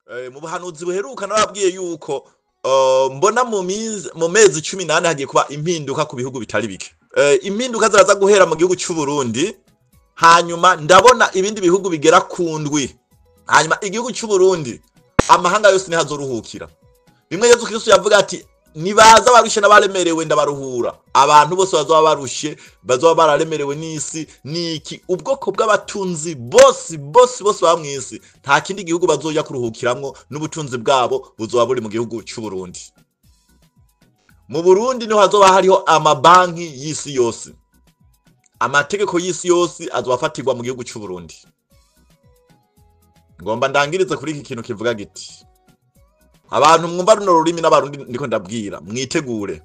Mu buhanuzi buheruka narabwiye yuko mbona mu mezi 14 hagiye kuba impinduka ku bihugu bitari bike. Impinduka ziraza guhera mu gihugu cy'u Burundi, hanyuma ndabona ibindi bihugu bigera ku ndwi. Hanyuma igihugu cy'u Burundi amahanga yose niho azoruhukira. Bimwe Yesu Kristo yavuga ati nibaza barushe n'abaremerewe ndabaruhura. Abantu bose bazoba barushe, bazoba bararemerewe n'isi niki, ubwoko bw'abatunzi bose bose bose ba mw'isi, nta kindi gihugu bazoja kuruhukiramwo, n'ubutunzi bwabo buzoba buri mu gihugu cy'u Burundi. Mu Burundi niho hazoba hariho amabanki y'isi yose, amategeko y'isi yose azoba afatirwa mu gihugu cy'u Burundi. Ngomba ndangirize kuri iki kintu kivuga giti: abantu mwumva runo rurimi n'Abarundi ndiko ndabwira, mwitegure.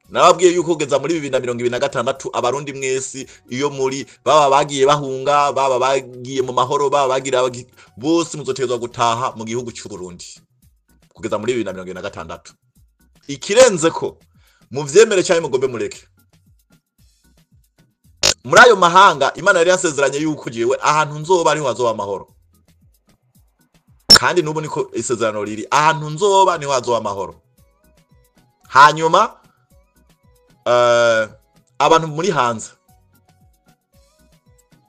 Nababwiye yuko kugeza muri 2026 Abarundi mwese iyo muri, baba bagiye bahunga, baba bagiye mu mahoro, baba bagira bose muzotegezwa gutaha mu gihugu cy'u Burundi kugeza muri 2026. Ikirenze ko muvyemere cyane mugombe mureke. Muri ayo mahanga Imana yari yasezeranye yuko jewe ahantu nzoba ariho hazoba amahoro, kandi nubu niko isezerano riri, ahantu nzoba niho hazoba amahoro. Hanyuma abantu muri hanze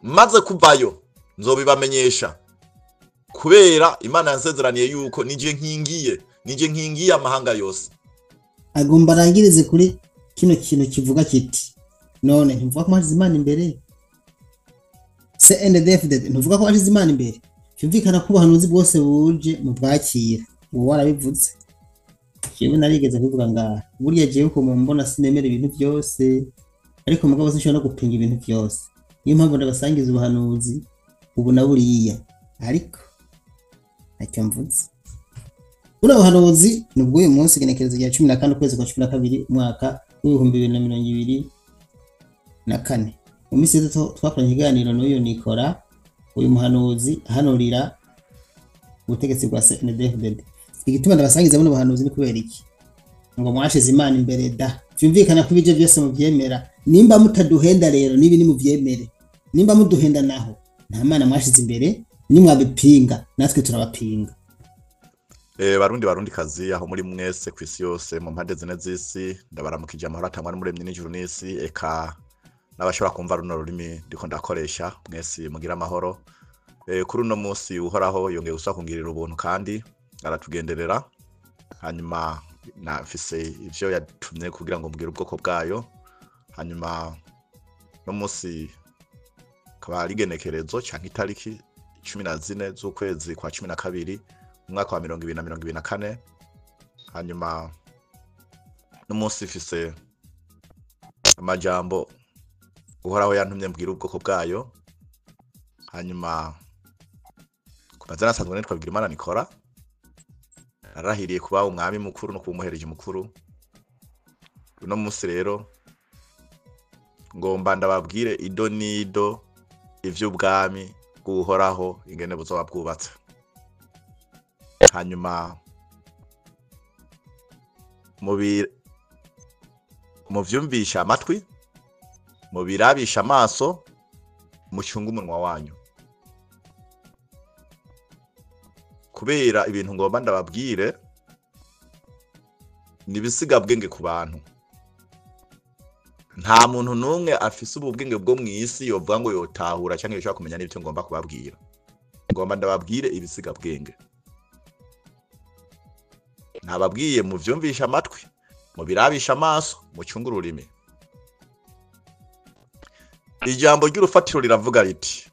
maze kuvayo nzobibamenyesha, kubera Imana yansezeraniye yuko nije nkingiye amahanga yose. Agomba arangirize kuri kino kintu kivuga kiti: none ntivuga ko mwashize Imana imbere, CNDD-FDD ntuvuga ko washize Imana imbere, byumvikana ko ubuhanuzi bwose buje mu bwakira. Uwo warabivuze, jewe narigeze kubivuga ngaha. Burya jewe uko mumbona sinemera ibintu byose, ariko mugabo sinshobora no gupinga ibintu byose. Niyo mpamvu ndabasangiza ubuhanuzi ubu na buriya, ariko ntacyo mvuze. Buno buhanuzi ni ubw'uyu munsi, igenekerezo rya 14 ukwezi kwa 12 umwaka w'2024. Mu minsi itatu twakoranye ikiganiro n'uyu Nikora, uyu muhanuzi ahanurira ubutegetsi bwa CNDD-FDD. Igituma ndabasangiza buno buhanuzi ni kubera iki? Ngo mwashize Imana imbere da, vyumvikana ko ibije byose muvyemera. Nimba mutaduhenda rero nibi nimuvyemere, nimba muduhenda naho nta Mana mwashize imbere, nimwabipinga natwe turabapinga. Barundi Barundi kazi aho muri mwese ku isi yose mu mpande zine z'isi, ndabaramukije amahoro atangwa n'umuremyi n'ijuru n'isi, eka n'abashobora kumva runo rurimi ndiko ndakoresha, mwese mugira amahoro. Kuri uno munsi Uhoraho yongeye gusaba kungirira ubuntu kandi aratugenderera, hanyuma nafise ivyo yatumye kugira ngo mbwire ubwoko bwayo. Hanyuma no munsi kaba ari igenekerezo canke itariki 14 z'ukwezi kwa 12 umwaka wa 2024. Hanyuma no munsi mfise amajambo Uhoraho yantumye mbwira ubwoko bwayo. Hanyuma ku mazina asanzwe nitwa Bigirimana Nikora, narahiriye kuba umwami mukuru no kuba umuhereje mukuru. Uno munsi rero ngomba ndababwire ido n'ido ivy'ubwami bw'Uhoraho ingene buzoba bwubatse. Hanyuma muvyumvisha amatwi, mubirabisha amaso, mucunge umunwa wanyu, kubera ibintu ngomba ndababwire nibisigabwenge ku bantu. Nta muntu n'umwe afise ubu bwenge bwo mw'isi yovuga ngo yotahura canke yoshobora kumenya n'ivyo ngomba kubabwira. Ngomba ndababwire ibisigabwenge. Nababwiye muvyumvisha amatwi, mubirabisha amaso, mucunge ururimi. Ijambo ry'urufatiro riravuga riti: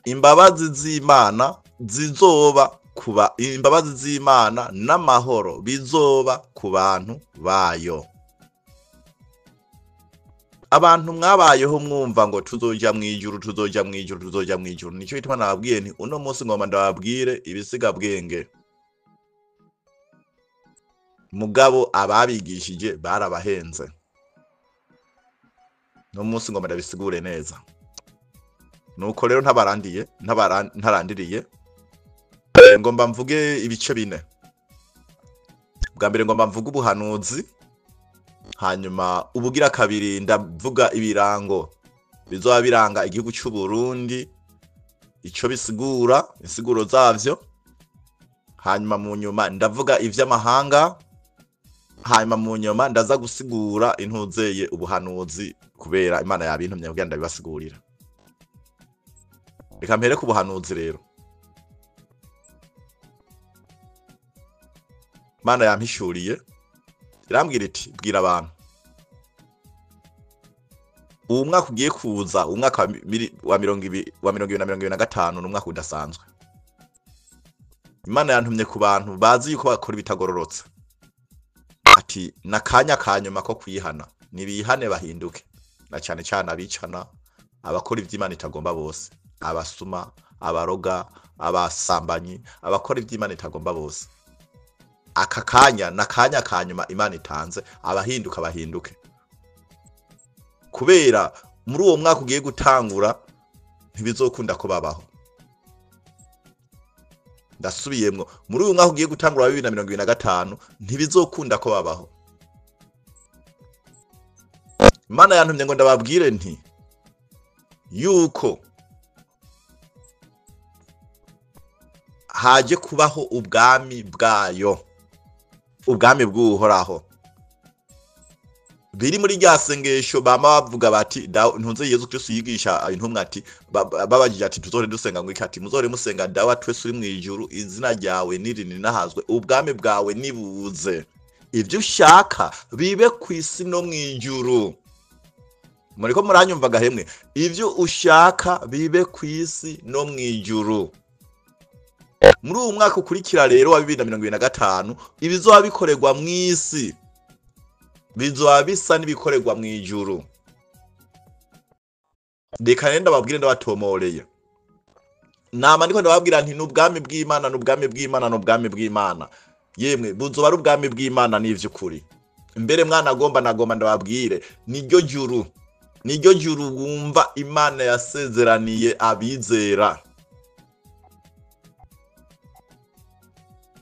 imbabazi z'Imana zizoba kuba, imbabazi z'Imana n'amahoro bizoba ku bantu bayo. Abantu mwabayeho mwumva ngo tuzoja mw'ijuru, tuzoja mw'ijuru, tuzoja mw'ijuru. Nico gituma nababwiye nti uno munsi ngomba ndababwire ibisigabwenge. Mugabo ababigishije barabahenze. No munsi ngomba ndabisigure neza. Nuko rero ntabarandiye, ntarandiriye. Ngomba mvuge ibice bine. Bwa mbere ngomba mvuge ubuhanuzi, hanyuma ubugira kabiri ndavuga ibirango bizoba biranga igihugu cy'u Burundi, ico bisigura, insiguro zavyo. Hanyuma mu nyuma ndavuga ivy'amahanga. Hanyuma mu nyuma ndaza gusigura intuzeye ubuhanuzi, kubera Imana yabintumye kugira ndabibasigurira. Reka mpere ku buhanuzi rero. Imana yampishuriye irambwira iti bwira abantu uwo mwaka ugiye kuza, umwaka wa 2025 ni umwaka udasanzwe. Imana yantumye ku bantu bazi yuko bakora ibitagororotse, ati nakanya kanyuma ko kwihana, nibihane bahinduke, na cyane cyane abicana, abakora ivy'Imana itagomba bose, abasuma, abaroga, abasambanyi, abakora ivy'Imana itagomba bose. Aka kanya nakanya kanyuma Imana itanze, abahinduka bahinduke, kubera muri uwo mwaka ugiye gutangura ntibizokunda ko babaho. Ndasubiyemwo, muri uyu mwaka ugiye gutangura 2025 ntibizokunda ko babaho. Imana yantumye ngo ndababwire nti yuko haje kubaho ubwami bwayo, ubwami bw'Uhoraho. Biri muri rya sengesho bama bavuga bati ntunze Yesu Kristo yigisha intumwa ati babajije ati tuzohore dusenga ngo iki, ati muzohore musenga Dawa twese uri mu ijuru, izina ryawe nirininahazwe, ubwami bwawe nibuze, ibyo ushaka bibe ku isi no mu ijuru. Muriko muranyumva gahemwe, ibyo ushaka bibe ku isi no mu ijuru. Muri uwo mwaka ukurikira rero wa 2025 ibizoba bikorerwa mu isi bizoba bisa n'ibikorerwa mu ijuru. Reka rero ndababwire ndabatomoreye. Nama ndiko ndababwira nti n'ubwami bw'Imana, n'ubwami bw'Imana, n'ubwami bw'Imana. Yemwe buzoba ari ubwami bw'Imana n'ivy'ukuri. Mbere mwana agomba nagomba ndababwire, niryo juru, niryo juru wumva Imana yasezeraniye abizera.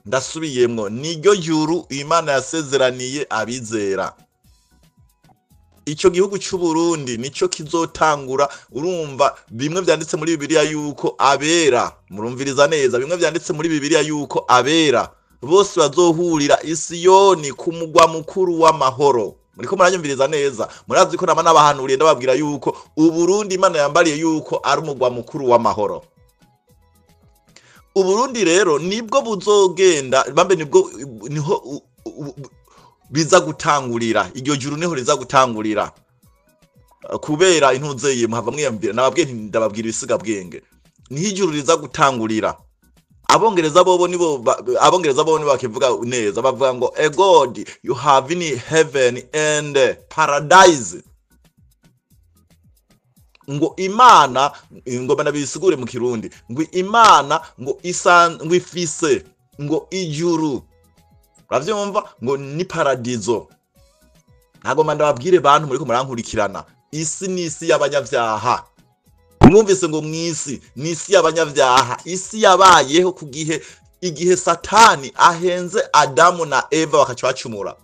Ndasubiyemwo, niryo juru Imana yasezeraniye abizera. Ico gihugu c'u Burundi nico kizotangura. Urumva bimwe vyanditse muri Bibiliya yuko abera, murumviriza neza, bimwe vyanditse muri Bibiliya yuko abera bose bazohurira Isiyoni ku mugwa mukuru w'amahoro. Muriko muranyumviriza neza, murazi ko nama nabahanuriye ndababwira yuko Uburundi Imana yambariye yuko ari umugwa mukuru w'amahoro. Uburundi rero nibwo buzogenda, bambe nibwo niho biza gutangurira, iryo juru niho riza gutangurira. Kubera intuzeye muhava mwiyambira, nababwiye nti ndababwira ibisiga bwenge, niho ijuru riza gutangurira. Abongereza bobo nibo, abongereza bobo nibo bakivuga neza, bavuga ngo a God you have in heaven and paradise. Ngo Imana, ngo banabisigure mu Kirundi, ngo Imana ngo isan, ngo ifise ngo ijuru, uravyumva, ngo ni paradizo. Ntago ndababwire bantu muriko murankurikirana, isi ni isi y'abanyavyaha. Mwumvise ngo mwisi ni isi y'abanyavyaha, isi yabayeho ku gihe igihe Satani ahenze Adamu na Eva bakaca bacumura.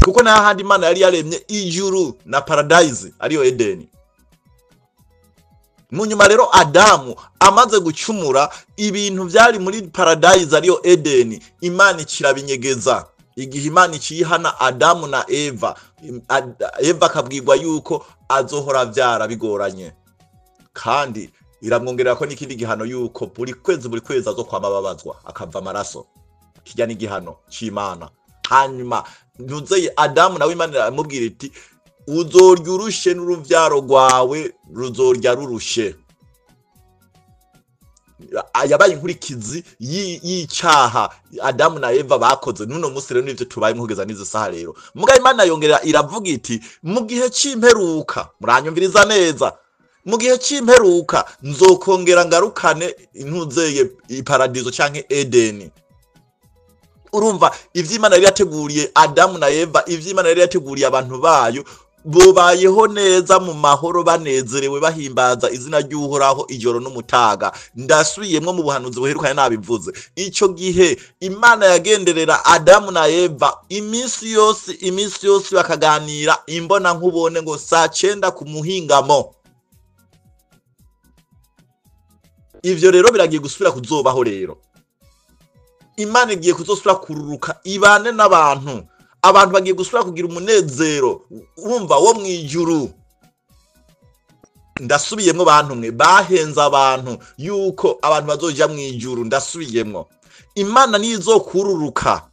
Kuko nta handi Imana yari yaremye ijuru na paradise ariyo Edeni. Mu nyuma rero Adamu amaze gucumura, ibintu vyari muri paradise ariyo Edeni, Imana ikirabinyegeza. Igihe Imana ikihana Adamu na Eva, Eva akabwirwa yuko azohora vyara bigoranye, kandi iramwongerera ko n'ikindi gihano yuko buri kwezi azokwama babazwa akava amaraso. Kijya n'igihano c'Imana. Hanyuma ntuzeye Adamu nawe Imana iramubwira iti uzorya urushe n'uruvyaro rwawe ruzorya rurushe. Yabaye inkurikizi y'icaha Adamu na Eva bakoze. Nuno musi rero nivyo tubayemwo kugeza n'izi saha rero. Muga Imana yongera iravuga iti mu gihe c'imperuka, muranyumviriza neza, mu gihe c'imperuka nzokongera ngarukane intuzeye iparadizo canke Edeni. Urumva ivy'Imana yari yateguriye Adamu na Eva, ivy'Imana yari yateguriye abantu bayo, bubayeho neza mu mahoro banezerewe bahimbaza izina ry'Uhoraho ijoro n'umutaga. Ndasubiyemwo mu buhanuzi buherukanye nabivuze. Ico gihe Imana yagenderera Adamu na Eva iminsi yose bakaganira imbona nkubone ngo saa 9 ku muhingamo. Ivyo rero biragiye gusubira kuzobaho rero. Imana igiye kuzosubira kururuka ibane n'abantu. Abantu bagiye gusubira kugira umunezero wumva wo mwijuru. Ndasubiyemwo bantu mwe bahenze abantu yuko abantu bazoja mwijuru, ndasubiyemwo. Imana nizokururuka.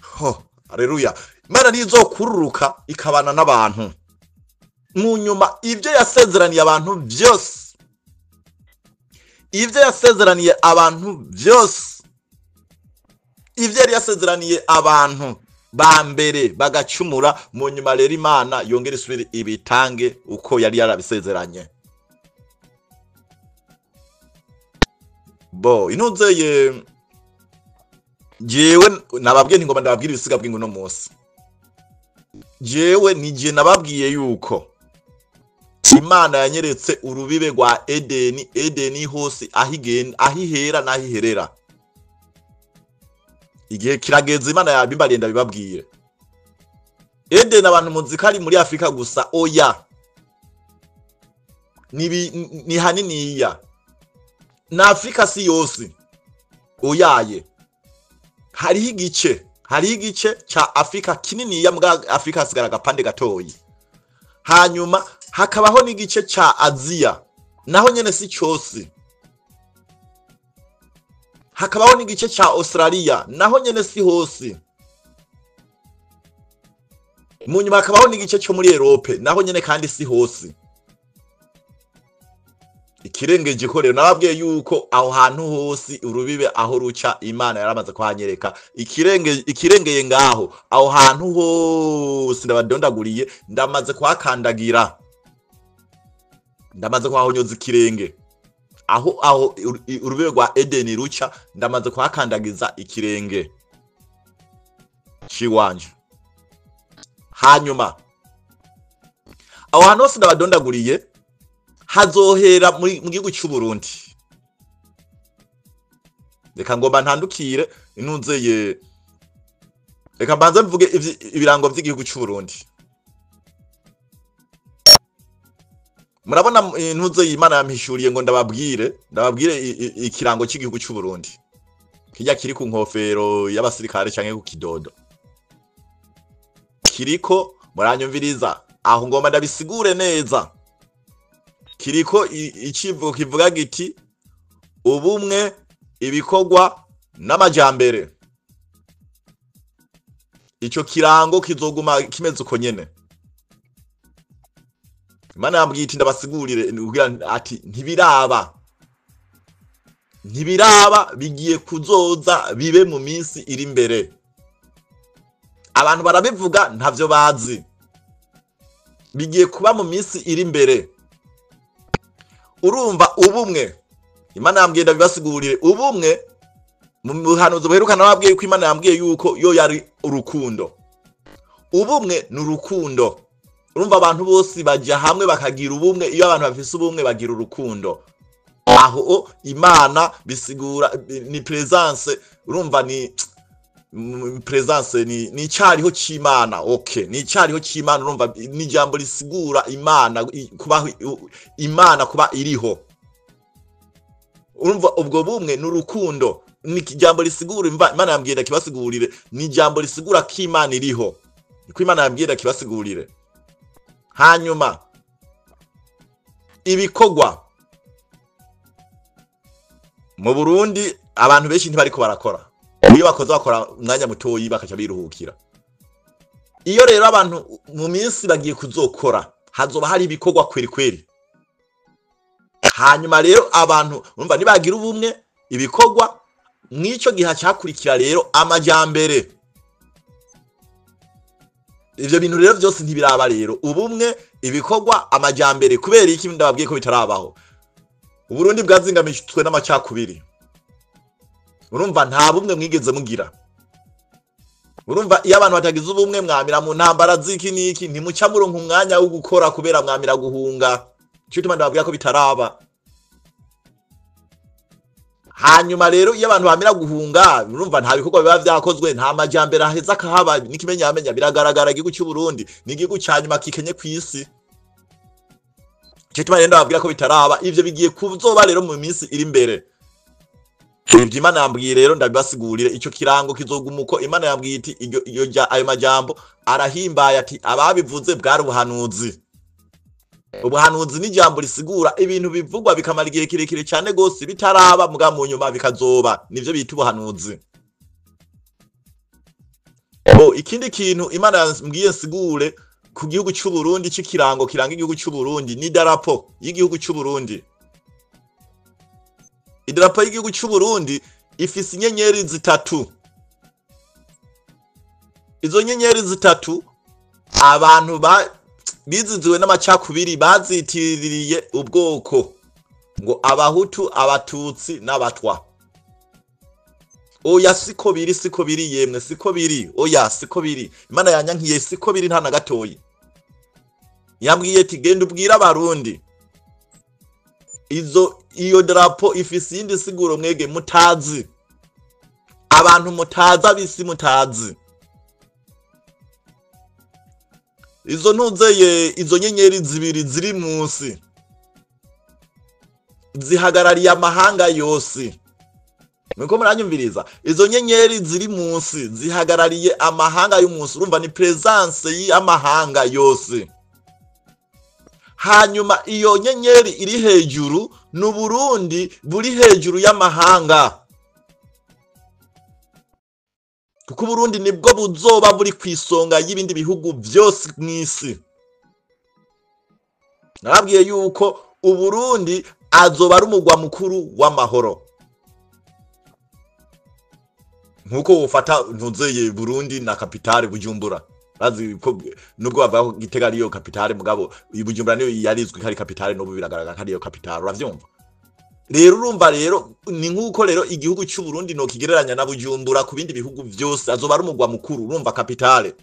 Ho, haleluya. Imana nizokururuka ikabana n'abantu. Mu nyuma ivyo yasezeraniye abantu byose. Ivyo yasezeraniye abantu byose. Ivyo yari yasezeraniye abantu ba mbere bagacumura, mu nyuma rero Imana yongera isubire ibitange uko yari yarabisezeranye. Bo inuzeye jewe nababwiye nti ngomba ndababwira ibisiga bw'ingo no munsi. Jewe nije nababwiye yuko Imana yanyeretse urubibe rwa Edeni, Edeni hose ahihera n'ahiherera. Igihe kirageze Imana yabimbariye ndabibabwire. Edeni abantu muzi ko ari muri Afrika gusa, oya. Ni haniniya. Na Afrika si yose. Oyaye. Hariho igice ca Afrika kininiya, mbwa Afrika hasigara agapande gatoyi. Hanyuma hakabaho n'igice ca Aziya, naho nyene si cose. Hakabaho n'igice ca Australia, naho nyene si hose. Mu nyuma hakabaho n'igice cyo muri Europe, naho nyene kandi si hose. Ikirengeje ko rero nababwiye yuko aho hantu hose urubibe aho ruca Imana yaramaze kuhanyereka. Ikirengeye ngaho aho hantu hose ndabadondaguriye, ndamaze kuhakandagira, ndamaze kuhahonyoza ikirenge. Aho urubibe rwa Edeni ruca ndamaze kuhakandagiza ikirenge ciwanje. Hanyuma aho hantu hose ndabadondaguriye hazohera mu gihugu cy'u Burundi. Reka ngomba ntandukire inunzeye, reka mbanze mvuge ibirango by'igihugu cy'u Burundi. Murabona intuze Imana yampishuriye ngo ndababwire ikirango cy'igihugu cy'u Burundi. Kijya kiri ku nkofero y'abasirikare canke ku kidodo. Kiriko muranyumviriza aho ngomba ndabisigure neza. Kiriko icivugo kivuga giti ubumwe, ibikorwa n'amajambere. Ico kirango kizoguma kimeze uko nyene. Imana yambwiye iti ndabasigurire kugira ati ntibiraba bigiye kuzoza bibe mu minsi iri imbere. Abantu barabivuga ntavyo bazi. Bigiye kuba mu minsi iri imbere. Urumva ubumwe, Imana yambwiye ndabibasigurire ubumwe. Mu buhanuzi buheruka nababwiye ko Imana yambwiye yuko yo yari urukundo. Ubumwe ni urukundo. Urumva abantu bose bajya hamwe bakagira ubumwe. Iyo abantu bafise ubumwe bagira urukundo. Aho Imana bisigura ni presence. Urumva ni presence ni icariho c'Imana. Okay, ni icariho c'Imana. Urumva ni ijambo risigura Imana kuba, Imana kuba iriho. Urumva ubwo bumwe ni urukundo, ni ijambo risigura. Imana yambwiye kibasigurire, ni ijambo risigura ko Imana iriho. Niko Imana yambwiye kibasigurire. Hanyuma ibikorwa mu Burundi abantu benshi ntibariko barakora. Iyo bakoze bakora umwanya mutoyi bakaca biruhukira. Iyo rero abantu mu minsi bagiye kuzokora hazoba hari ibikorwa kweri kweri. Hanyuma rero abantu urumva nibagira ubumwe, ibikorwa, mwico giha cyakurikira rero amajambere. Ivyo bintu rero byose ntibiraba rero ubumwe, ibikorwa, amajambere. Kubera iki ndababwiye ko bitarabaho? Uburundi bwazingamishwe n'amacakubiri. Urumva nta bumwe mwigeze mugira. Urumva iyo abantu batagize ubumwe mwamira mu ntambara ziki niki, ntimuca muronka umwanya wo gukora kubera mwamira guhunga. Cyo tuma ndababwira ko bitaraba. Hanyuma rero iyo abantu bamira guhunga, urumva nta bikorwa biba vyakozwe, nta majambere aheza akahaba, nikimenya amenya biragaragara. Igihugu cy'u Burundi ni igihugu ca nyuma kikenye kw'isi. Ico gituma rero ndababwira ko bitaraba, ivyo bigiye kuzoba rero mu minsi iri imbere. Ivyo Imana yambwiye rero ndabibasigurire, ico kirango kizoguma uko. Imana yambwiye iti iyo ayo majambo arahimbaye, ati ababivuze bwari ubuhanuzi. Ubuhanuzi ni ijambo risigura ibintu bivugwa bikamara igihe kirekire cyane gose bitaraba, muga mu nyuma bikazoba, nivyo bita ubuhanuzi. Bo ikindi kintu Imana yambwiye nsigure ku gihugu cy'u Burundi, c'ikirango kiranga igihugu cy'u Burundi ni idarapo y'igihugu cy'u Burundi. Idarapo y'igihugu cy'u Burundi ifise inyenyeri zitatu. Izo nyenyeri zitatu abantu biziziwe n'amacakubiri bazitiririye ubwoko ngo abahutu, abatutsi n'abatwa. Oya, siko biri, siko biri yemwe, siko biri. Oya, siko biri. Imana yanyankiye, siko biri nta na gatoyi. Yambwiye ati genda ubwire abarundi iyo drapo ifise iyindi siguro mwege mutazi, abantu mutazi, abisi mutazi. Izo ntuzeye, izo nyenyeri zibiri ziri munsi zihagarariye amahanga yose. Muriko muranyumviriza? Izo nyenyeri ziri munsi zihagarariye amahanga y'umunsi, urumva ni presence y'amahanga yose. Hanyuma iyo nyenyeri iri hejuru ni Burundi buri hejuru y'amahanga, kuko Burundi nibwo buzoba buri kwisonga y'ibindi bihugu byose mw'isi. Narabwiye yuko Uburundi azoba ari umugwa mukuru w'amahoro, nkuko wofata ntuzeye Burundi na kapitale Bujumbura. Bazi ko nubwo bavuga ko Gitega ariyo kapitale, mugabo Bujumbura niyo yarizwi ko ari kapitale, n'ubu biragaragara ko ariyo kapitale, uravyumva? Rero urumva rero ni nkuko rero igihugu cy'u Burundi no kigereranya na Bujumbura ku bindi bihugu byose, azoba ari umugwa mukuru, urumva kapitale.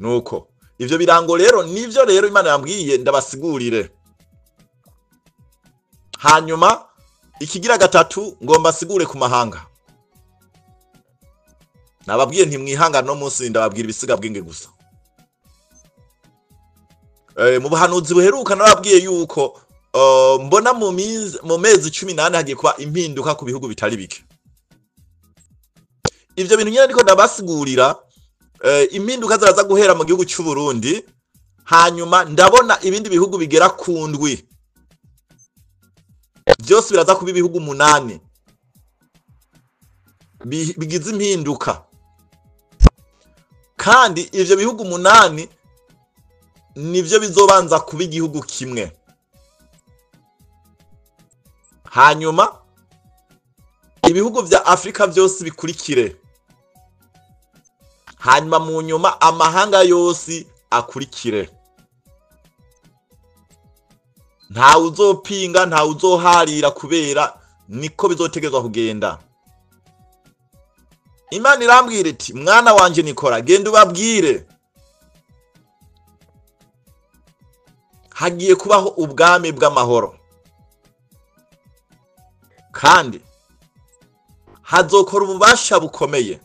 Nuko ivyo birango rero nivyo rero Imana yambwiye ndabasigurire. Hanyuma ikigira gatatu ngomba sigure ku mahanga. Nababwiye nti mwihangana no munsi ndababwira ibisiga bwenge gusa. Mu buhanuzi buheruka nababwiye yuko mbona mu mezi 18 hagiye kuba impinduka ku bihugu bitari bike. Ivyo bintu nyene ndiko ndabasigurira, impinduka ziraza guhera mu gihugu cy'u Burundi, hanyuma ndabona ibindi bihugu bigera ku ndwi. Byose biraza kuba ibihugu 8 bigize impinduka. Kandi ivyo bihugu 8 nivyo bizobanza kuba igihugu kimwe. Hanyuma ibihugu vya Afrika byose bikurikire. Hanyuma mu nyuma amahanga yose akurikire. Nta uzopinga, nta uzoharira, kubera niko bizotegezwa kugenda. Imana irambwira iti mwana wanje Nikora, genda ubabwire hagiye kubaho ubwami bw'amahoro, kandi hazokora ububasha bukomeye.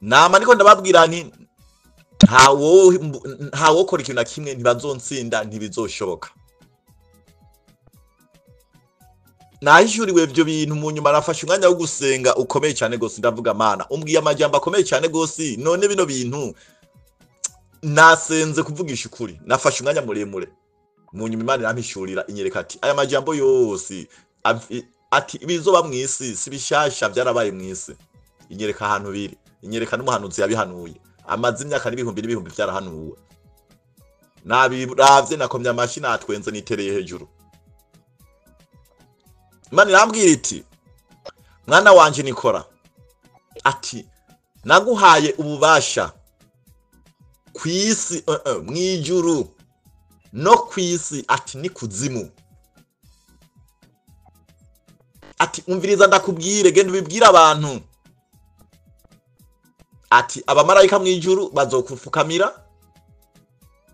Nama niko ndababwira nti nta wokora ikintu na kimwe, ntibazonsinda, ntibizoshoboka. Nahishuriwe ibyo bintu mu nyuma nafashe umwanya wo gusenga ukomeye cyane gose, ndavuga Mana umbwiye amajambo akomeye cyane gose, none bino bintu nasenze kuvugisha ukuri, nafashe umwanya muremure. Mu nyuma Imana irampishurira inyereka ati aya majambo yose ati ibizoba mw'isi si bishasha, byarabaye mw'isi. Inyereka ahantu biri, inyereka n'umuhanuzi yabihanuye, amaze imyaka n'ibihumbi n'ibihumbi byarahanuwe. Nabiravye nakomye amashi natwenze nitereye hejuru. Imana irambwira iti mwana wanje Nikora, ati naguhaye ububasha kw'isi, mw'ijuru no kw'isi, ati ni kuzimu. Ati umviriza ndakubwire, genda ubibwire abantu. Ati abamarayika mw'ijuru bazokufukamira,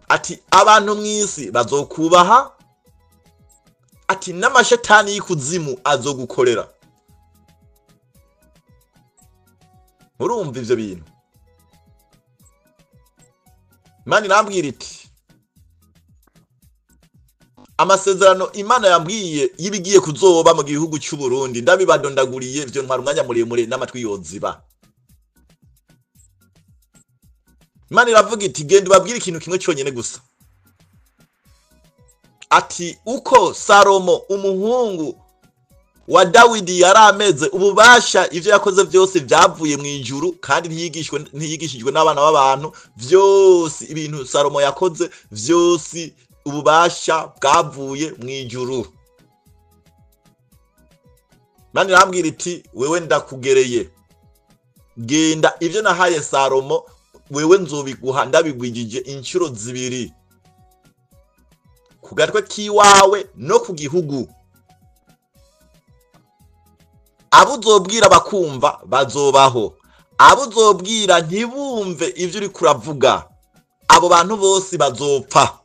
ati abantu mw'isi bazokubaha, ati n'amashetani y'ikuzimu azogukorera. Murumva ivyo bintu? Imana irambwira iti amasezerano Imana yambwiye y'ibigiye kuzoba mu gihugu cy'u Burundi ndabibadondaguriye ivyo ntwara umwanya muremure n'amatwi yoziba. Imana iravuga iti genda ubabwire ikintu kimwe cyonyine gusa. Ati uko Salomo umuhungu wa Dawidi yari ameze, ububasha ivyo yakoze vyose vyavuye mu ijuru kandi ntiyigishijwe n'abana b'abantu, vyose ibintu Salomo yakoze vyose ububasha bwavuye mu ijuru. Imana irambwira iti wewe ndakugereye, genda ivyo nahaye Salomo wewe nzobiguha ndabigwijije inshuro zibiri, ku gatwe kiwawe no ku gihugu. Abo uzobwira bakumva bazobaho, abo uzobwira ntibumve ivyo uri kuravuga, abo bantu bose bazopfa.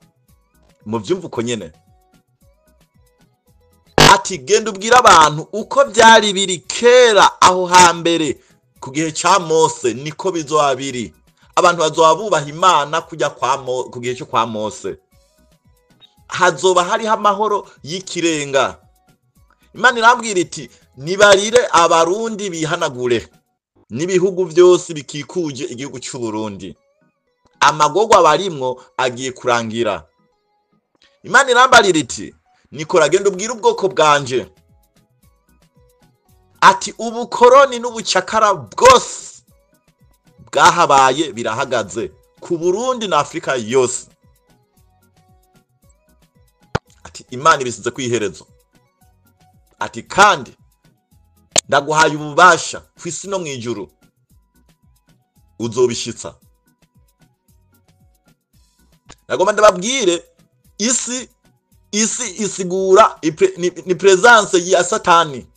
Muvyumva uko nyene. Ati genda ubwira abantu uko vyari biri kera aho hambere ku gihe ca Mose niko bizoba biri. Abantu bazoba bubaha Imana kujya ku gihe cyo kwa Mose. Hazoba hariho amahoro y'ikirenga. Imana irambwira iti nibarire abarundi bihanagure n'ibihugu byose bikikuje igihugu cy'u Burundi, amagorwa barimwo agiye kurangira. Imana irambarira iti nikora genda ubwire ubwoko bwanje ati ubukoroni n'ubucakara bwose bwahabaye birahagaze ku Burundi na Afrika yose. Ati Imana ibisize kwiherezo. Ati kandi ndaguhaye ububasha ku isi no mu ijuru, uzobishitsa. Nagomba ndababwire isi isigura ni presence ya Satani.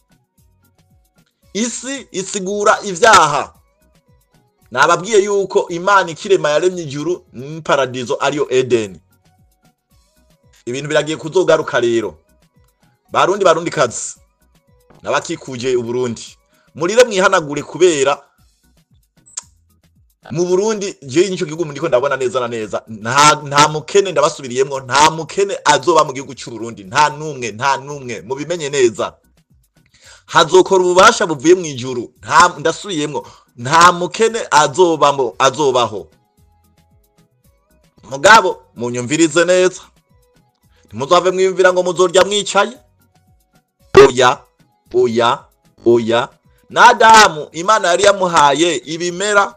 Isi isigura ivyaha. Nababwiye yuko Imana ikirema yaremye ijuru n'paradizo ariyo Eden. Ibintu biragiye kuzogaruka rero. Barundi barundi kazi nabakikuje Uburundi, murire mwihanagure kubera mu Burundi je nico gihugu ndiko ndabona neza na neza nta mukene, ndabasubiriyemwo, nta mukene azoba mu gihugu cy'u Burundi, nta numwe, nta numwe, mubimenye neza. Hazokora ububasha buvuye mu ijuru, nta ndasubiyemwo, nta mukene azobamo azobaho. Mugabo munyumvirize neza, ntimuzave mwiyumvira ngo muzorya mwicaye. Oya, oya, oya. Na Adamu Imana yari yamuhaye ibimera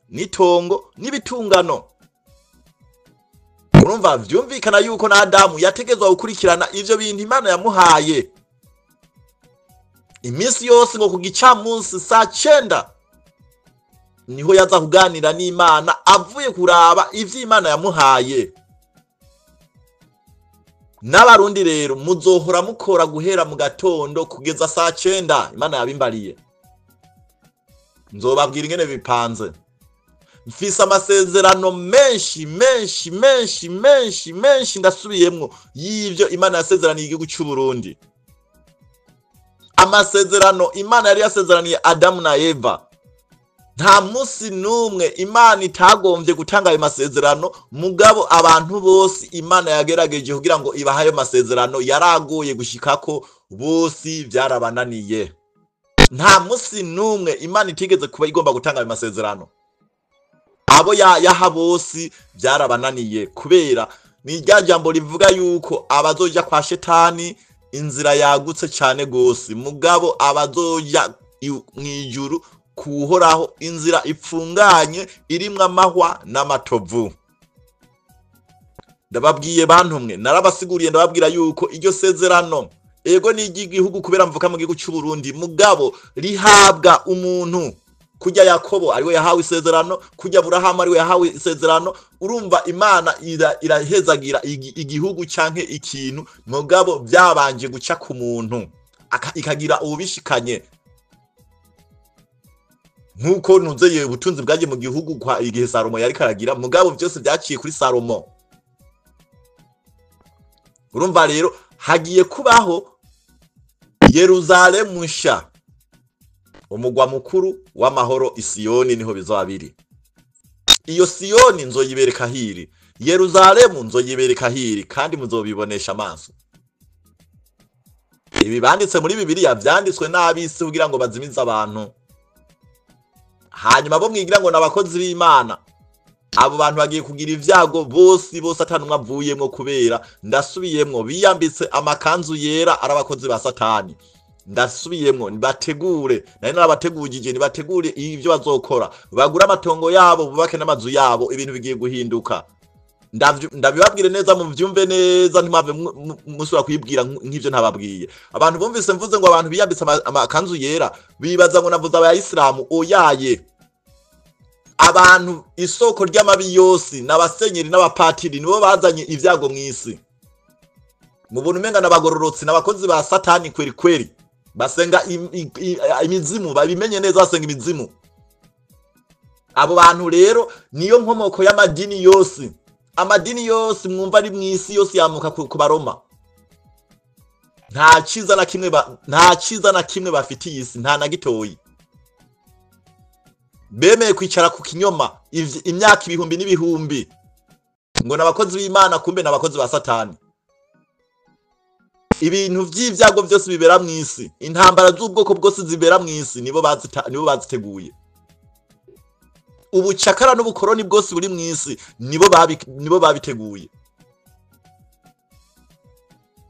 n'itongo n'ibitungano. Urumva vyumvikana yuko na Adamu yategezwa gukurikirana ivyo bintu Imana yamuhaye iminsi yose, ngo ku gicamunsi saa 9 niho yaza kuganira n'Imana avuye kuraba ivyo Imana yamuhaye. N'abarundi rero muzohora mukora guhera mu gatondo kugeza saa 9 Imana yabimbariye. Nzobabwira ingene bipanze. Mfise amasezerano menshi menshi menshi menshi menshi ndasubiyemwo y'ivyo Imana yasezeraniye igihugu cy'u Burundi. Amasezerano Imana yari yasezeraniye Adamu na Eva, nta munsi numwe Imana itagombye gutanga ayo masezerano, mugabo abantu bose Imana yagerageje kugira ngo ibahe ayo masezerano yaragoye gushikako, bose byarabananiye. Nta munsi numwe Imana itigeze kuba igomba gutanga ayo masezerano, abo yaha bose byarabananiye, kubera ni rya jambo rivuga yuko abazoja kwa Shetani inzira yagutse cyane gose, mugabo abazoja mw'ijuru kuhoraho inzira ipfunganye irimwo amahwa n'amatovu. Ndababwiye bantumwe, narabasiguriye ndababwira yuko iryo sezerano ego ni iry'igihugu kubera mvuka mu gihugu cy'u Burundi, mugabo rihabwa umuntu. Kujya Yakobo ariwe yahawe isezerano, kujya Aburahamu ariwe yahawe isezerano. Urumva Imana irahezagira igihugu canke ikintu, mugabo byabanje guca ku muntu ikagira ubishikanye. Nkuko nuzeye ubutunzi bwaje mu gihugu kwa igihe Salomo yari karagira, mugabo byose byaciye kuri Salomo. Urumva rero hagiye kubaho Yerusalemu nsha, umugwa mukuru w'amahoro Isiyoni, niho bizoba biri. Iyo Siyoni nzoyibereka hiri, Yeruzalemu nzoyibereka hiri, kandi muzobibonesha amaso. Ibi banditse muri Bibiliya vyanditswe n'ab'isi kugira ngo bazimize abantu. Hanyuma bo mwigira ngo n'abakozi b'Imana, abo bantu bagiye kugira ivyago bose bose atanumwe avuyemwo, kubera ndasubiyemwo biyambitse amakanzu yera ari abakozi ba Satani. Ndasubiyemwo, nibategure, nari narabategurije, nibategure ivyo bazokora, bagure amatongo yabo, bubake n'amazu yabo. Ibintu bigiye guhinduka. Ndabibabwire neza muvyumve neza, ntimwave musubira kwibwira nk'ivyo ntababwiye. Abantu bumvise mvuze ngo abantu biyambitse amakanzu yera bibaza ngo navuze abayisilamu. Oyaye, abantu isoko ry'amabi yose n'abasenyeri n'abapatiri nibo bazanye ivyago mw'isi. Mubona umenga n'abagororotsi n'abakozi ba Satani kweri kweri, basenga imizimu, babimenye neza, basenga imizimu. Abo bantu rero niyo nkomoko y'amadini yose. Amadini yose mwumva ari mw'isi yose yamuka ku Baroma. Nta ciza na kimwe nta ciza na kimwe bafitiye isi, nta na gitoyi. Bemeye kwicara ku kinyoma imyaka ibihumbi n'ibihumbi ngo n'abakozi b'Imana, kumbe n'abakozi ba Satani. Ibintu vy'ivyago vyose bibera mw'isi, intambara z'ubwoko bwose zibera mw'isi, nibo baziteguye. Ubucakara n'ubukoroni bwose buri mw'isi nibo babiteguye.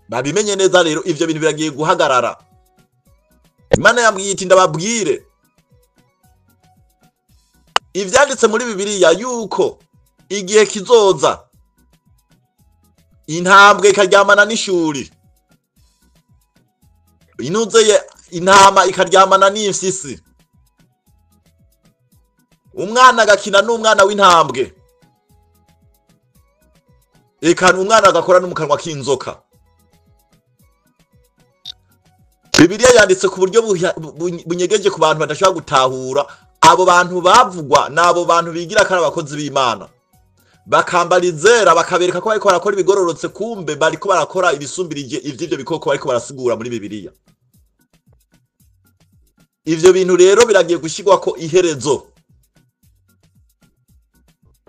Babimenye neza rero, ivyo bintu biragiye guhagarara. Imana yambwiye iti ndababwire ivyanditse muri Bibiliya yuko igihe kizoza intambwe ikaryamana n'ishuri, inuzeye intama ikaryamana n'imfyisi, umwana agakina n'umwana w'intambwe, eka umwana agakora no mu kanwa k'inzoka. Bibiliya yanditse ku buryo bunyegeje ku bantu badashobora gutahura. Abo bantu bavugwa n'abo bantu bigira ko ari abakozi b'Imana, bakambara izera, bakabereka ko bariko barakora ibigororotse, kumbe bariko barakora ibisumbirije ivy'ivyo bikoko bariko barasigura muri Bibiliya. Ivyo bintu rero biragiye gushirwako iherezo,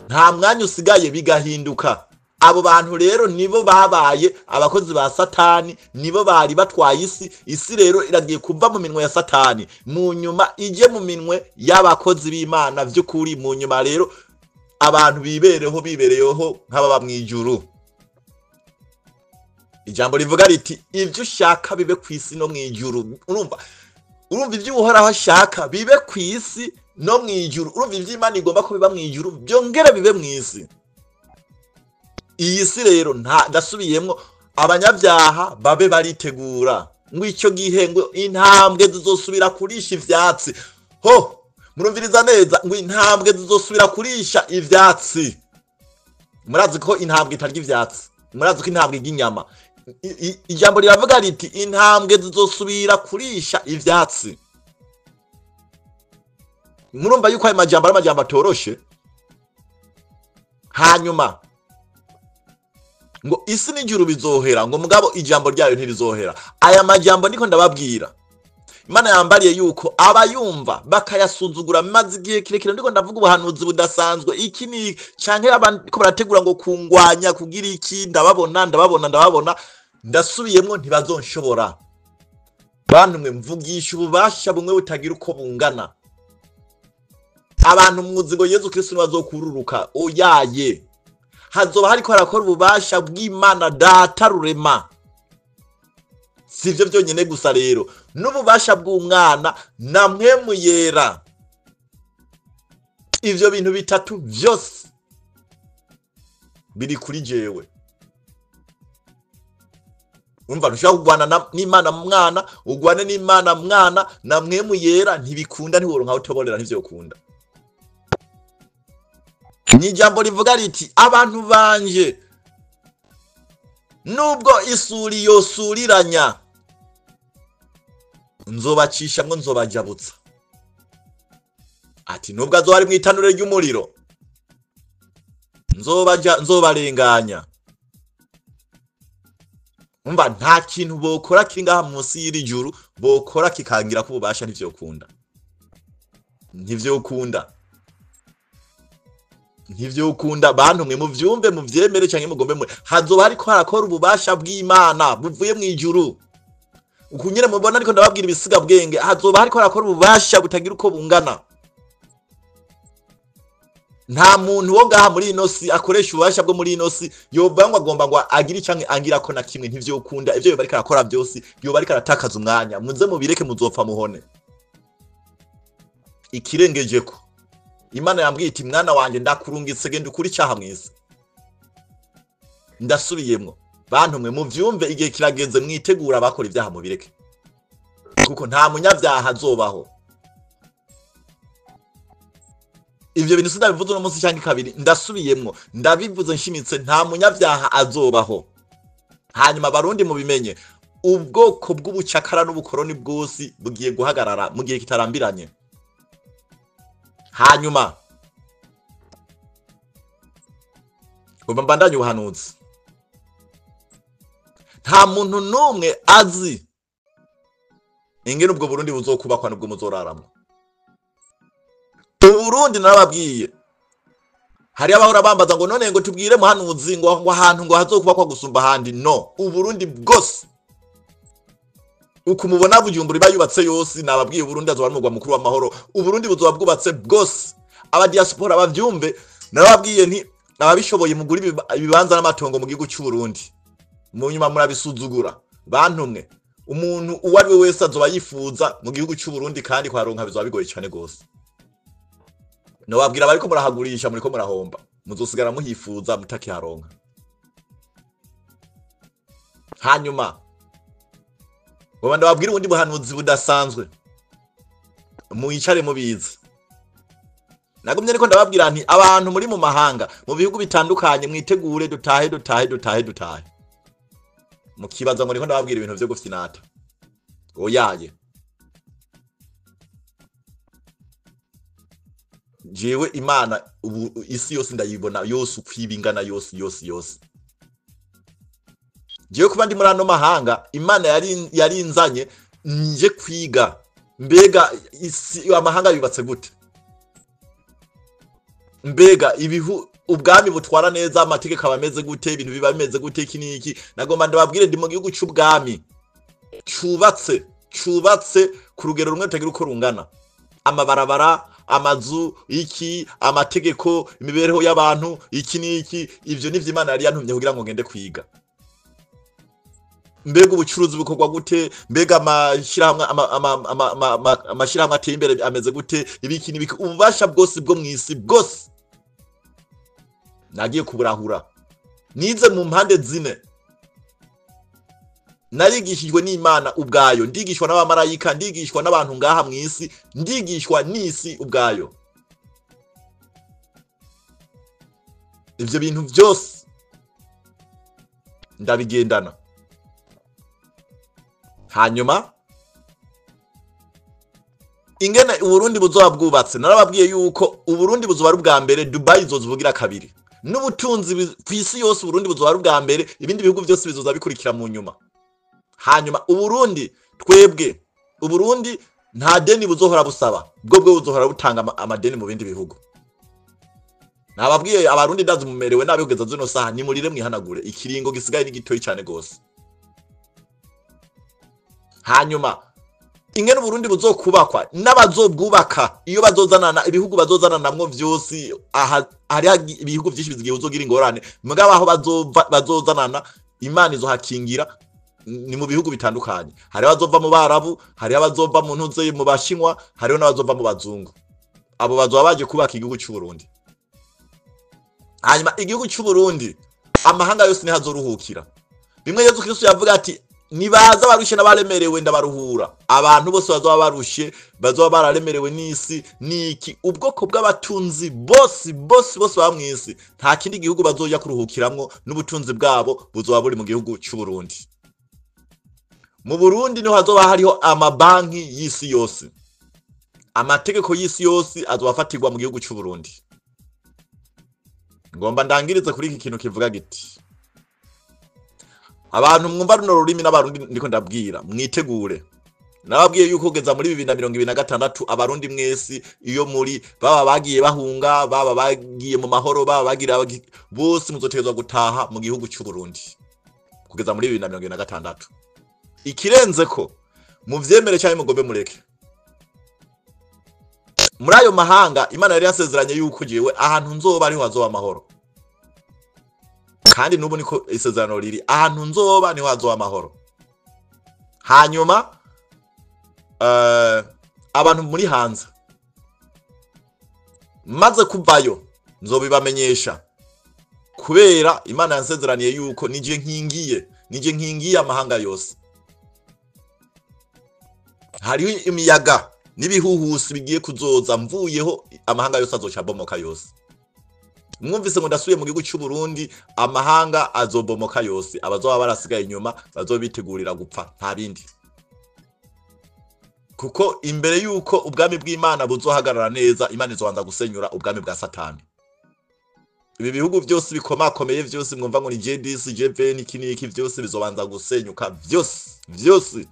nta mwanya usigaye, bigahinduka. Abo bantu rero nibo babaye abakozi ba Satani, nibo bari batwaye isi. Isi rero iragiye kuva mu minwe ya Satani, mu nyuma ije mu minwe y'abakozi b'Imana vy'ukuri. Mu nyuma rero abantu bibereho bibereyeho nk'ababa mw'ijuru. Ijambo rivuga riti ivyo ushaka bibe kw'isi no mw'ijuru. Urumva ivyo Uhoraho ashaka bibe kw'isi no mw'ijuru. Urumva ivyo Imana igomba ko biba mw'ijuru byongere bibe mw'isi. Iyi si rero ndasubiyemwo, abanyabyaha babe baritegura ngo icyo gihe ngo intambwe zizosubira kurisha ivyatsi. Ho, murumviriza neza, ngo intambwe zizosubira kurisha ivyatsi. Murazi ko intambwe itarya ivyatsi, murazi ko intambwe irya inyama. Ijambo riravuga riti intambwe zizosubira kurisha ivyatsi. Murumva yuko ayo majambo ari amajambo atoroshe. Hanyuma ngo isi n'ijuru bizohera, ngo mugabo ijambo ryayo ntirizohera. Aya majambo ndiko ndababwira, Imana yambariye yuko abayumva bakayasuzugura. Maze igihe kirekire ndiko ndavuga ubuhanuzi budasanzwe, iki ni canke ko barategura ngo kungwanya kugira iki, ndababona ndababona ndababona, ndasubiyemwo ntibazonshobora. Bantu mwe mvugisha ububasha bumwe butagira uko bungana. Abantu muzi ngo Yezu Kristo niwe azokururuka, oyaye, hazoba hariko harakora ububasha bw'Imana Data Rurema. Sivyo vyonyene gusa rero, n'ububasha bw'umwana na Mpwemu Yera. Ivyo bintu bitatu vyose biri kuri jewe. Urumva ntushobora kugwana n'Imana mwana, ugwane n'Imana mwana na Mpwemu Yera, ntibikunda, ntiworonka aho utoborera, ntivyokunda. Ni ijambo rivuga riti abantu banje nubwo isuri yosuriranya nzobacishamwo, nzobajabutsa. Ati nubwo azoba ari mw'itanure ry'umuriro nzobarenganya. Umva nta kintu bokora kiri ngaha munsi y'iri juru bokora kikangira ko ububasha, ntivyokunda, ntivyokunda. Ntivyokunda bantu mwe, muvyumve, muvyemere canke mugombe mwe, hazoba hariko harakora ububasha bw'Imana buvuye mu ijuru. Uku nyene mubona ariko ndababwira ibisiga bwenge, hazoba hariko harakora ububasha butagira uko bungana. Nta muntu wo ngaha muri ino si akoresha ububasha bwo muri ino si yovuga ngo agomba ngo agire canke angira ko na kimwe. Ntivyokunda. Ivyo yoba ariko arakora vyose yoba ariko aratakaza umwanya. Muze mubireke, muzopfa muhone. Ikirengejeko, Imana yambwiye iti: "Mwana wanje, ndakurungitse, genda ukuri icyaha mw'isi." Ndasubiyemwo, bantu mwe, muvyumve, igihe kirageze mwitegura abakora ibyaha mubireke, kuko nta munyabyaha azobaho. Ivyo bintu sindabivuze uno munsi canke kabiri, ndasubiyemwo, ndabivuze nshimitse: nta munyabyaha azobaho. Hanyuma Abarundi mubimenye, ubwoko bw'ubucakara n'ubukoroni bwose bugiye guhagarara mu gihe kitarambiranye. Hanyuma ubu mbandanye ubuhanuzi. Nta muntu n'umwe azi ingene ubwo Burundi buzokubakwa n'ubwo muzoraramwo. Uburundi narababwiye, hari abahora bambaza ngo: "None ngo tubwire muhanuzi ngo ahantu ngo hazokubakwa gusumba ahandi." No, Uburundi bwose uku mubona Bujumbura iba yubatse yose, nababwiye, Uburundi azoba ari umurwa mukuru w'amahoro. Uburundi buzoba bwubatse bwose. Abadiaspora bavyumve, narababwiye nti ababishoboye mugura ibibanza n'amatongo mu gihugu cy'u Burundi, mu nyuma murabisuzugura. Bantumwe, umuntu uwo ari we wese azoba yifuza mu gihugu cy'u Burundi, kandi kuharonka bizoba bigoye cyane gose. Nobabwira, bariko murahagurisha, muriko murahomba, muzosigara muhifuza mutakiharonka. Hanyuma ngo ndababwire ubundi buhanuzi budasanzwe, mwicare mubizi. Nagumye ariko ndababwira nti abantu muri mu mahanga, mu bihugu bitandukanye, mwitegure dutahe, dutahe, dutahe, dutahe. Mukibaza ngo niko ndababwira ibintu vyo gufyinata. Oyaye, jewe Imana ubu isi yose ndayibona yose uko iba ingana, yose yose yose. Jewe kuba ndi muri ano mahanga, Imana yari yarinzanye nje kwiga mbega isi, amahanga yubatse gute, mbega ibihu ubwami butwara neza, amategeko aba ameze gute, ibintu biba bimeze gute, iki n'iki. Nagomba ndababwire, ndi mu gihugu c'ubwami cubatse ku rugero rumwe rutagira uko rungana. Amabarabara, amazu, iki, amategeko, imibereho y'abantu, iki n'iki, ivyo nivyo Imana yari yantumye kugira ngo ngende kwiga. Mbega ubucuruzi bukorwa gute? Mbega amashirahamwe amashirahamwe ateye imbere ameze gute? Ibiki n'ibiki, ububasha bwose bwo mw'isi bwose nagiye kuburahura. Nize mu mpande zine. Narigishijwe n'Imana ubwayo, ndigishwa n'abamarayika, ndigishwa n'abantu ngaha mw'isi, ndigishwa n'isi ubwayo. Ivyo bintu byose ndabigendana. Hanyuma ingene Uburundi buzoba bwubatse, narababwiye yuko Uburundi buzoba ari ubwa mbere, Dubai izoza kabiri, n'ubutunzi ku isi yose Uburundi buzoba ari ubwa mbere, ibindi bihugu byose bizoza bikurikira mu nyuma. Hanyuma Uburundi, twebwe Uburundi nta deni buzohora busaba, bwo buzohora butanga amadeni mu bindi bihugu. Nababwiye, Abarundi ndazi mumerewe nabi kugeza zino saha, nimurire mwihanagure, ikiringo gisigaye ni gitoyi cyane gose. Hanyuma ingene Uburundi buzokubakwa n'abazobwubaka, iyo bazozanana, ibihugu bazozana namwo vyose, aha hari ibihugu vyinshi bizigiye uzogira ingorane, mugabo aho bazozanana Imana izohakingira. Ni mu bihugu bitandukanye, hariho abazova mu Barabu, hariho abazova mu ntuze mu Bashinwa, hariho n'abazova mu Bazungu. Abo bazoba baje kubaka igihugu cy'u Burundi. Hanyuma igihugu cy'u Burundi amahanga yose niho azoruhukira. Bimwe Yezu Kristo yavuga ati: "Nibaza barushe n'abaremerewe, ndabaruhura." Abantu bose bazoba barushe, bazoba bararemerewe n'isi niki, ubwoko bw'abatunzi bose bose bose baba mw'isi, nta kindi gihugu bazoja kuruhukiramwo, n'ubutunzi bwabo buzoba buri mu gihugu cy'u Burundi. Mu Burundi niho hazoba hariho amabanki y'isi yose, amategeko y'isi yose azoba afatirwa mu gihugu cy'u Burundi. Ngomba ndangirize kuri iki kintu kivuga giti: abantu mwumva runo rurimi n'Abarundi ndiko ndabwira, mwitegure. Nababwiye yuko kugeza muri 2026 abarundi mwese iyo muri baba bagiye bahunga, baba bagiye mu mahoro, baba bagira bose muzotegezwa gutaha mu gihugu cy'u Burundi kugeza muri 2026. Ikirenze ko muvyemere cyane mugombe mureke. Muri ayo mahanga Imana yari yasezeranye yuko jewe ahantu nzoba ariho hazoba amahoro, kandi nubu niko isezerano riri, ahantu nzoba niho hazoba amahoro. Hanyuma abantu muri hanze maze kuvayo nzobibamenyesha, kubera Imana yansezeraniye yuko nije nkingiye amahanga yose. Hariho imiyaga n'ibihuhusi bigiye kuzoza, mvuyeho amahanga yose azoca abomoka yose. Mwumvise ngo ndasubiye mu gihugu cy'u Burundi, amahanga azobomoka yose, abazoba barasigaye inyuma bazobitegurira gupfa, nta bindi. Kuko imbere yuko ubwami bw'Imana buzohagarara neza, Imana izobanza gusenyura ubwami bwa Satani. Ibi bihugu byose bikomakomeye byose mwumva ngo ni G10, G20, iki n'iki, byose bizobanza gusenyuka byose byose.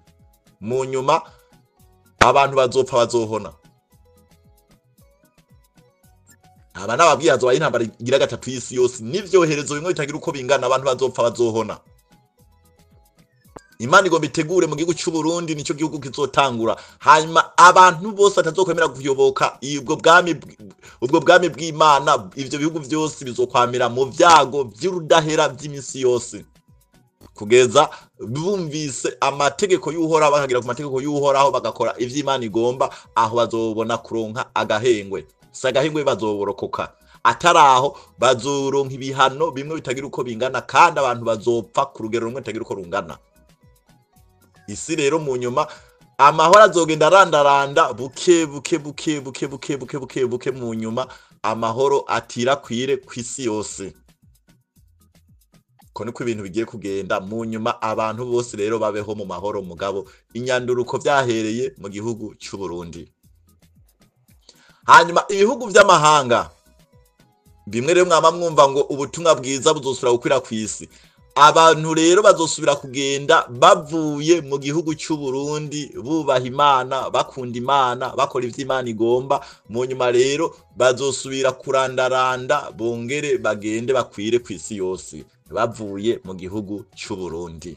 Mu nyuma abantu bazopfa bazohona. Aba nababwiye hazoba intambara igira gatatu y'isi yose, n'ivyoherezo bimwe bitagira uko bingana, abantu bazopfa bazohona. Imana igomba itegure mu gihugu cy'u Burundi, nicyo gihugu kizotangura. Hanyuma abantu bose batazokwemera kuyoboka ubwo bwami bw'Imana, ivyo bihugu byose bizokwamira mu vyago vy'urudahera vy'imisi yose, kugeza bumvise amategeko y'Uhoraho, bakagira ku mategeko y'Uhoraho, bagakora ivyo Imana igomba. Aho bazobona kuronka agahengwe, si agahengwe bazoborokoka, ataraho bazoronka ibihano bimwe bitagira uko bingana, kandi abantu bazopfa ku rugero rumwe bitagira uko rungana. Isi rero mu nyuma amahoro azogenda arandaranda buke buke buke buke buke buke buke buke, mu nyuma amahoro atirakwire ku isi yose. Ko niko ibintu bigiye kugenda. Mu nyuma abantu bose rero babeho mu mahoro, mugabo inyanduruko vyahereye mu gihugu cy'u Burundi. Hanyuma ibihugu vy'amahanga bimwe rero mwama mwumva ngo ubutumwa bwiza buzosubira gukwira ku isi. Abantu rero bazosubira kugenda bavuye mu gihugu cy'u Burundi, bubaha Imana, bakunda Imana, bakora ivyo Imana igomba. Mu nyuma rero bazosubira kurandaranda, bongere bagende bakwire ku isi yose bavuye mu gihugu cy'u Burundi.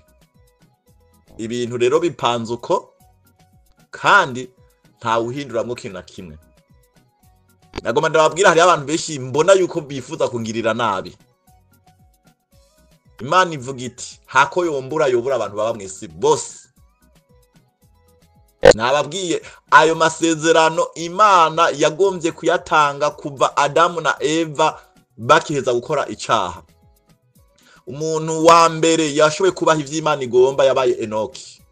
Ibintu rero bipanze uko, kandi nta wuhinduramwo ikintu na kimwe. Nagomba ndababwira, hariho abantu benshi mbona yuko bifuza kungirira nabi. Imana ivuga iti hako yombura yobura abantu baba mw'isi bose. Nababwiye ayo masezerano Imana yagombye kuyatanga kuva Adamu na Eva bakiheza gukora icaha. Umuntu wa mbere yashoboye kubaha ivyo Imana igomba yabaye Enoki.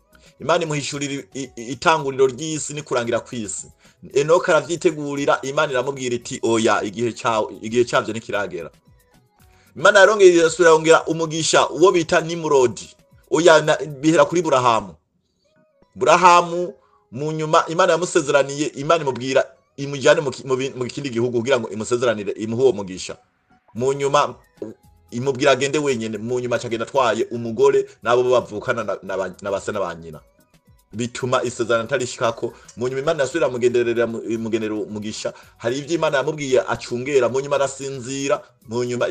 Imana imuhishurira itanguriro ry'isi n'ikurangira kw'isi. Enoki aravyitegurira, Imana iramubwira iti oya, igihe cavyo ntikiragera. Imana yarongera irasubira yongera umugisha uwo bita Nimurodi. Oya, bihera kuri Burahamu. Burahamu mu nyuma Imana yamusezeraniye, Imana imubwira imujyane mu kindi gihugu kugira ngo imusezeranire, imuhe uwo mugisha. Mu nyuma imubwira agende wenyene, mu nyuma acagenda atwaye umugore n'abo bavukana na base na ba nyina. Bituma isezerano atarishikako. Mu nyuma Imana yasubira imugenderera, imugenera umugisha. Hari ivyo Imana yamubwiye acungera, mu nyuma arasinzira, mu nyuma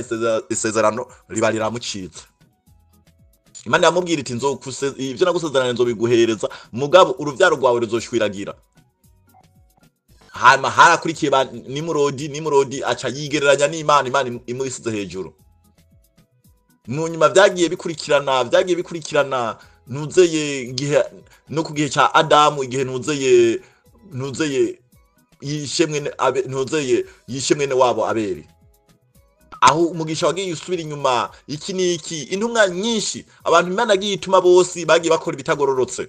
isezerano riba riramucitse. Imana yamubwira iti ivyo nagusezeranye nzobiguhereza, mugabo uruvyaro rwawe ruzoshwiragira. Hanyuma harakurikiye ba Nimurodi, Nimurodi aca yigereranya n'Imana, Imana imusize hejuru. Mu nyuma vyagiye bikurikirana, vyagiye bikurikirana, nuzeye igihe no ku gihe ca Adamu, igihe nuzeye yishe mwene abe, nuzeye yishe mwene wabo Abeli. Aho umugisha wagiye usubira inyuma, iki niki, intumwa nyinshi, abantu Imana yagiye ituma bose bagiye bakora ibitagororotse.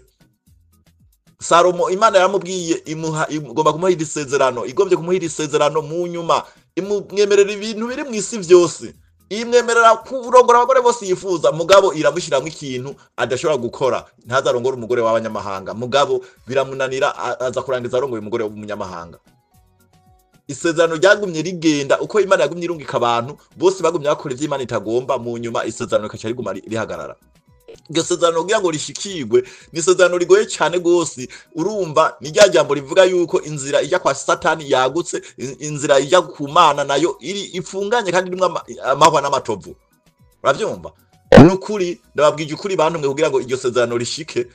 Salomo Imana yaramubwiye igomba kumuha iri sezerano, igombye kumuha iri sezerano, mu nyuma imwemerera ibintu biri mu isi vyose, imwemerera kurongora abagore bose yifuza, mugabo iramushiramwo ikintu adashobora gukora, ntazarongore umugore w'abanyamahanga. Mugabo biramunanira, aza kurangiza arongoye umugore w'umunyamahanga. Isezerano ryagumye rigenda uko Imana yagumye irungika abantu bose bagumye bakora ivyo Imana itagomba, mu nyuma isezerano rikaca riguma rihagarara. Iryo sezerano kugira ngo rishikirwe ni isezerano rigoye cyane gose. Urumva ni rya jambo rivuga yuko inzira ijya kwa Satani yagutse, inzira ijya ku Mana nayo iri ifunganye kandi irimwo amahwa n'amatovu. Uravyumva? Nukuri ndababwije ukuri bantu mwe, kugira ngo iryo sezerano rishike,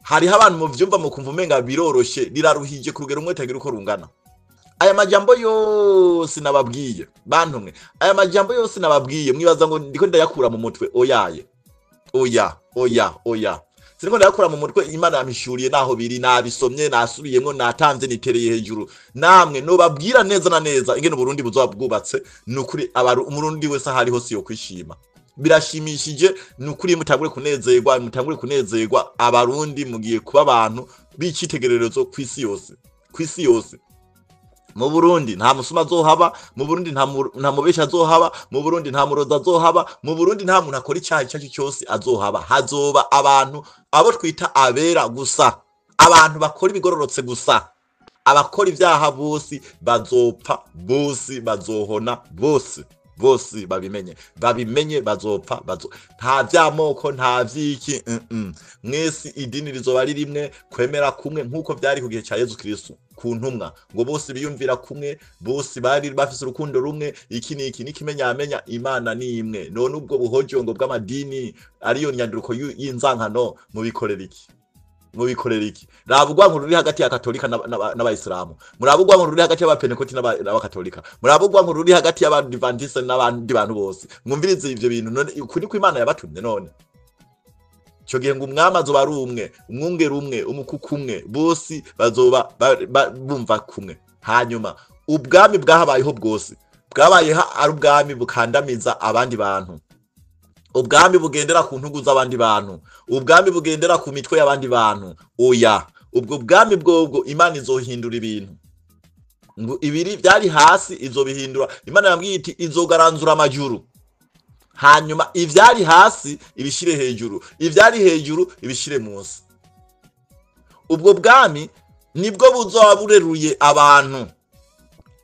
hariho abantu mu vyumva mu kumva umenga biroroshe, riraruhije ku rugero rumwe tagira uko rungana. Aya majambo yose nababwiye bantu mwe, aya majambo yose nababwiye mwibaza ngo ndiko ndayakura mu mutwe? Oyaye, oya, oya, oya, siniko ndayakura mu mutwe. Imana yampishuriye naho biri, nabisomye, nasubiyemwo, natanze, nitereye hejuru. Namwe nobabwira neza na neza ingene Uburundi buzoba bwubatse. Nukuri Umurundi wese ahari hose yo kwishima, birashimishije. Nukuri mutangure kunezerwa, mutangure kunezerwa. Abarundi mugiye kuba abantu b'icitegererezo kw'isi yose, kw'isi yose. Mu Burundi nta musuma azohaba, mu Burundi nta mubesha azohaba, mu Burundi nta murozi azohaba, mu Burundi nta muntu akora icyaha icyo ari cyo cyose azohaba. Hazoba abantu abo twita abera gusa, abantu bakora ibigororotse gusa. Abakora ibyaha bose bazopfa, bose bazohona, bose bose babimenye, babimenye, bazopfa. Nta vy'amoko, nta vy'iki. Mwese idini rizoba ari rimwe, kwemera kumwe, nk'uko vyari ku gihe ca Yezu Kristo ku ntumwa, ngo bose biyumvira kumwe, bose bari bafise urukundo rumwe. Iki n'iki n'ikimenyamenya, Imana ni imwe. None ubwo buhojongo bw'amadini ariyo nyanduruko y'inzankano mubikorera iki? Mubikorera iki? Raba urwanko ruri hagati ya Katolika n'Abayisilamu, muraba urwanko ruri hagati y'Abapentekoti n'Abakatolika, muraba urwanko ruri hagati y'Abadivantiste n'abandi bantu bose. Mwumvirize ivyo bintu. None uku niko Imana yabatumye? None ico gihe ngo umwami azoba ari umwe, umwungere umwe, umukuku umwe, bose bazoba bumva kumwe. Hanyuma ubwami bwahabayeho bwose bwabayeho ari ubwami bukandamiza abandi bantu, ubwami bugendera ku ntugu z'abandi bantu, ubwami bugendera ku mitwe y'abandi bantu. Oya, ubwo bwami bwobwo Imana izohindura ibintu, ngo ibiri byari hasi izobihindura. Imana yambwiye iti izogaranzura amajuru, hanyuma ivyari hasi ibishire hejuru, ivyari hejuru ibishire munsi. Ubwo bwami nibwo buzoba bureruye abantu.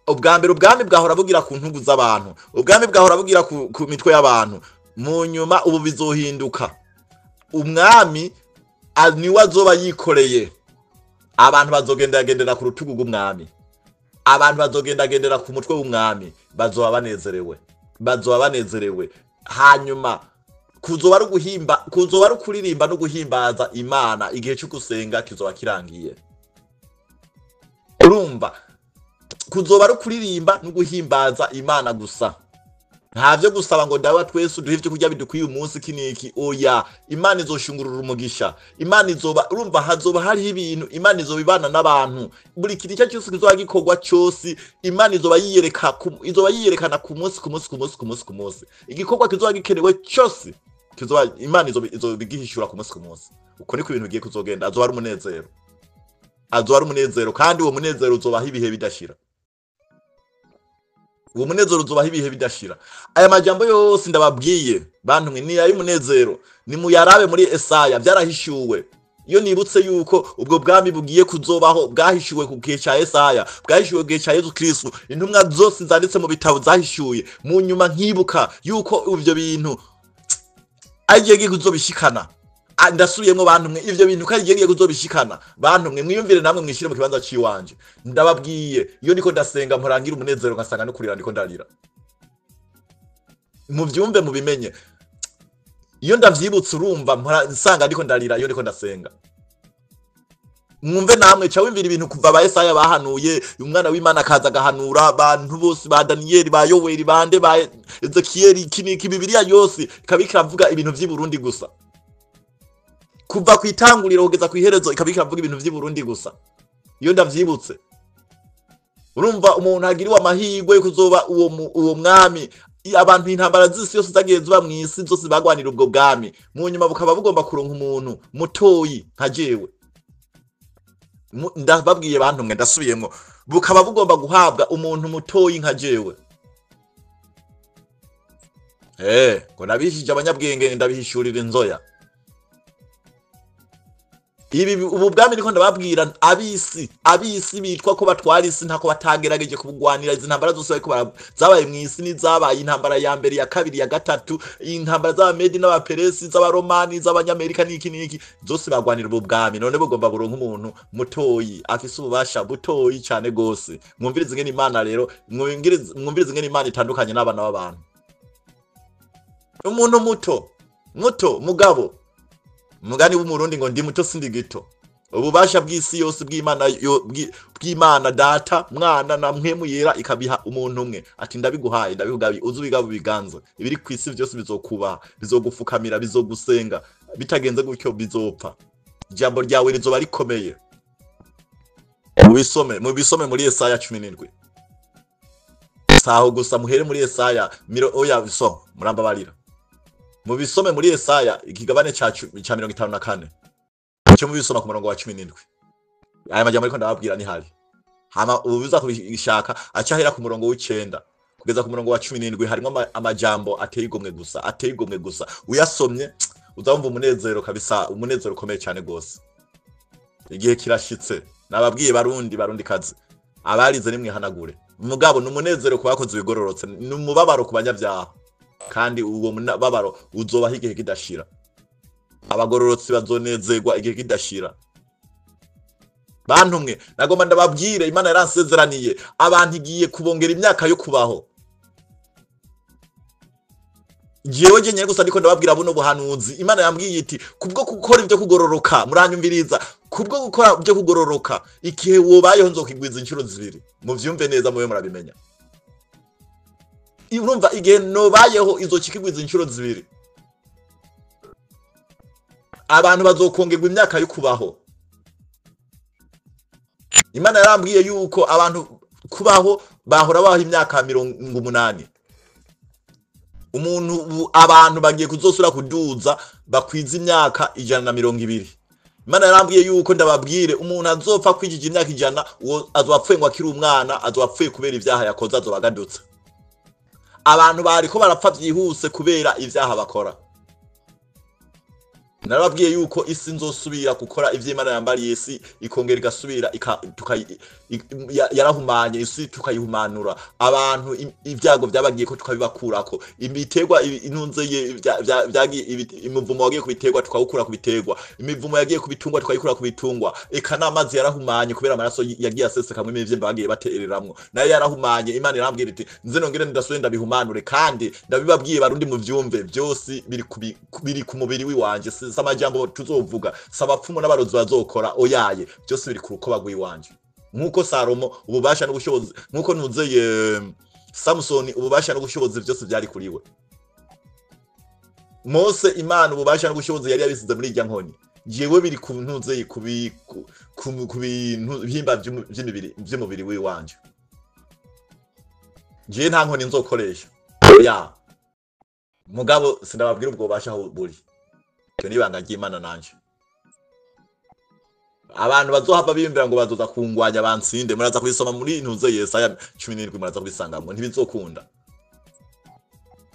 Ubwa mbere ubwami bwahora bugira ku ntugu z'abantu, ubwami bwahora bugira ku mitwe y'abantu. Mu nyuma ubu bizohinduka, umwami niwe azoba yikoreye abantu, bazogendagendera ku rutugu rw'umwami, abantu bazogendagendera ku mutwe w'umwami, bazoba banezerewe, bazoba banezerewe. Hanyuma kuzoba ari uguhimba, kuzoba ari ukuririmba no guhimbaza Imana. Igihe cyo gusenga kizoba kirangiye. Urumva, kuzoba ari ukuririmba no guhimbaza Imana gusa, nta vyo gusaba ngo Dawe twese uduhe ivyo kurya bidukwiye umunsi iki n'iki. Oya, Imana izoshungurura umugisha. Imana izoba, urumva, hazoba hariho ibintu, Imana izoba ibana n'abantu. Buri kintu icyo cyose kizoba gikorwa cyose, Imana izoba yiyereka izoba yiyerekana ku munsi ku munsi ku munsi ku munsi ku munsi. Igikorwa kizoba gikenewe cyose kizoba, Imana izoba igihishura ku munsi ku munsi. Uko niko ibintu bigiye kuzogenda. Azoba ari umunezero, azoba ari umunezero, kandi uwo munezero uzobaho ibihe bidashira. Uwo munezero uzobaho ibihe bidashira. Aya majambo yose ndababwiye bantu mwe ni ay'umunezero, nimuyarabe muri Esaya, byarahishuwe. Iyo nibutse yuko ubwo bwami bugiye kuzobaho bwahishuwe ku gihe ca Esaya, bwahishuwe ku gihe ca Yezu Kristo, intumwa zose zanditse mu bitabo zahishuye, mu nyuma nkibuka yuko ivyo bintu agiye giye kuzobishikana. Ndasubiyemwo bantu mwe, ivyo bintu ko agiye kuzobishikana. Bantu mwe, mwiyumvire namwe, mwishire mu kibanza ciwanje. Ndababwiye, iyo ndiko ndasenga mporangira umunezero, ngasanga no kurira ndiko ndarira. Muvyumve, mubimenye. Iyo ndavyibutse, urumva, mpora nsanga ndiko ndarira iyo ndiko ndasenga. Mwumve namwe, ca wimvira ibintu kuva ba Yesaya bahanuye, umwana w'Imana akaza agahanura, abantu bose ba Daniyeli, ba Yoweri, bande, ba Ezekiyeli, iki n'iki, Bibiliya yose ikaba iravuga ibintu vy'i Burundi gusa. Kuva ku itanguriro kugeza ku iherezo ikaba iravuga ibintu vy'i Burundi gusa. Iyo ndavyibutse, urumva, umuntu agiriwe amahirwe yo kuzoba uwo mwami, abantu intambara z'isi yose zagiye ziba mw'isi zose bagwanira ubwo bwami, mu nyuma bukaba bugomba kuronka umuntu mutoyi nka jewe. Ndababwiye bantu mwe, ndasubiyemwo, bukaba bugomba guhabwa umuntu mutoyi nka jewe. Ngo nabihishije abanyabwenge, ndabihishurira inzoya. Ibi ubu bwami niko ndababwira, abisi bitwa ko batwara isi ntako batagerageje kubugwanira. Izi ntambara zose bariko zabaye mu isi n'izabaye intambara ya mbere, ya kabiri, ya gatatu, intambara z'abamedi n'abaperesi, z'abaromani, z'abanyamerika n'iki n'iki, zose bagwanira ubu bwami. None bugomba buronka umuntu mutoyi afise ububasha butoyi cane gose. Mwumvirize ingene Imana rero, mwumvirize ingene Imana itandukanye n'abana b'abantu. Umuntu muto muto, mugabo mugani w'umurundi ngo ndi muto sindi gito. Ububasha bw'isi yose bw'Imana bw'Imana data mwana na mpwemu yera ikabiha umuntu umwe, ati ndabiguhaye, ndabikugabiye, uze ubigaba ubiganze, ibiri ku isi byose bizokubaha, bizogufukamira, bizogusenga, bitagenze gutyo bizopfa, ijambo ryawe rizoba rikomeye. Mubisome muri Yesaya 17. Saho gusa muhere muri Yesaya oya bisome, murambabarira. Mubisome muri Yesaya ikigabane ca 54. Cyo mubisoma ku murongo wa 17. Aya majambo ariko ndababwira ni hari. Hama ubuza kubishaka acahera ku murongo w'9 kugeza ku murongo wa 17, harimo amajambo ateye igomwe gusa, ateye igomwe gusa. Uyasomye uzamva umunezero kabisa, umunezero ukomeye cyane gose. Igihe kirashitse. Nababwiye barundi kazi, abarize nimwe hanagure. Mugabo numunezero kubakoze ibigororotse, numubabaro ku banyabyaha. Kandi uwo mubabaro uzobaho igihe kidashira. Abagororotsi bazonezerwa igihe kidashira. Bantu mwe nagomba ndababwire, Imana yaransezeraniye abantu igiye kubongera imyaka yo kubaho. Jewe je nyene gusa ndiko ndababwira buno buhanuzi. Imana yambwiye iti kubwo gukora ibyo kugororoka, muranyumviriza, kubwo gukora ibyo kugororoka igihe wobayeho nzokigwiza inshuro zibiri. Muvyumve neza mube murabimenya. Urumva igihe nobayeho izokigwiza inshuro zibiri. Abantu bazokongerwa imyaka yo kubaho. Imana yarambwiye yuko abantu kubaho bahora baho imyaka 80. Umuntu abantu bagiye kuzosura kuduza bakwiza imyaka 120. Imana yarambwiye yuko ndababwire umuntu azopfa kwijija imyaka 100, uwo azopfuye ngo akiri umwana, azopfuye kubera ivyaha yakoze, azobagadutse. Abantu bariko barapfa byihuse kubera ivyaha bakora. Narababwiye yuko isi nzosubira gukora ivyo Imana yambariye, isi ikongera igasubira yarahumanye, isi tukayihumanura. Abantu ibyago byabagiye ko tukabibakurako, imiterwa intunze byagiye, imivumo yagiye kubiterwa tukawukura kubiterwa, imivumo yagiye kubitungwa tukayikura kubitungwa. Eka n'amazi yarahumanye kubera amaraso yagiye asesekamwe imivyimba bagiye batereramwo, nayo yarahumanye. Imana irambwira iti nze nongere ndasubire ndabihumanure, kandi ndabibabwiye barundi muvyumve, byose biri ku mubiri wiwanje. Samajambo tuzovuga sabapfumo n'abarozi bazokora oyaye, byose biri ku rukoba rw'iwanje. Nkuko Salomo ububasha n'ubushobozi, nkuko nuzeye Samsoni ububasha n'ubushobozi byose byari kuri we. Mose Imana ububasha n'ubushobozi yari yabisize muri irya nkoni. Jewe biri ku ntuzeye ku bihimba by'imibiri by'umubiri w'iwanje. Jewe nta nkoni nzokoresha. Ya mugabo sindababwira ubwo bubasha aho buri. Cyo nibanga ry'Imana nanje. Abantu bazohava bimbira ngo bazoza kungwanya bansinde, muraza kubisoma muri ntuze Yesaya 17, muraza kubisangamwe. Ntibizokunda.